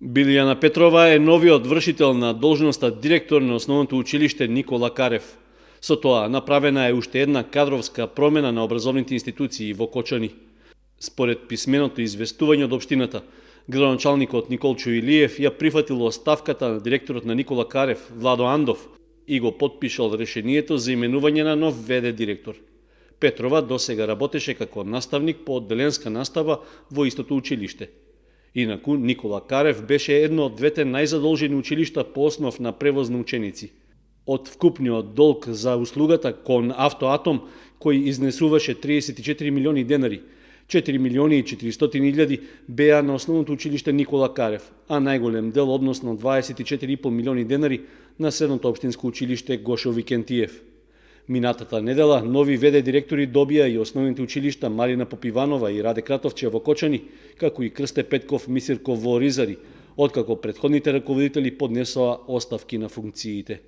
Билјана Петрова е новиот вршител на должноста директор на основното училиште Никола Карев. Со тоа направена е уште една кадровска промена на образовните институции во Кочани. Според писменото известување од општината, градоначалникот Николчо Илиев ја прифатил оставката на директорот на Никола Карев, Владо Андов, и го потпишал решението за именување на нов ВД директор. Петрова досега работеше како наставник по одделенска настава во истото училиште. Инаку, Никола Карев беше едно од двете најзадолжени училишта по основ на превоз на ученици. Од вкупниот долг за услугата кон Автоатом, кој изнесуваше 34 милиони денари, 4 милиони и 400 илјади беа на основното училиште Никола Карев, а најголем дел, односно 24,5 милиони денари, на средното општинско училиште Гошо Викентиев. Минатата недела нови ВД директори добија и основните училишта Марина Попиванова и Раде Кратовче во Кочани, како и Крсте Петков Мисирков во Оризари, откако претходните раководители поднесоа оставки на функциите.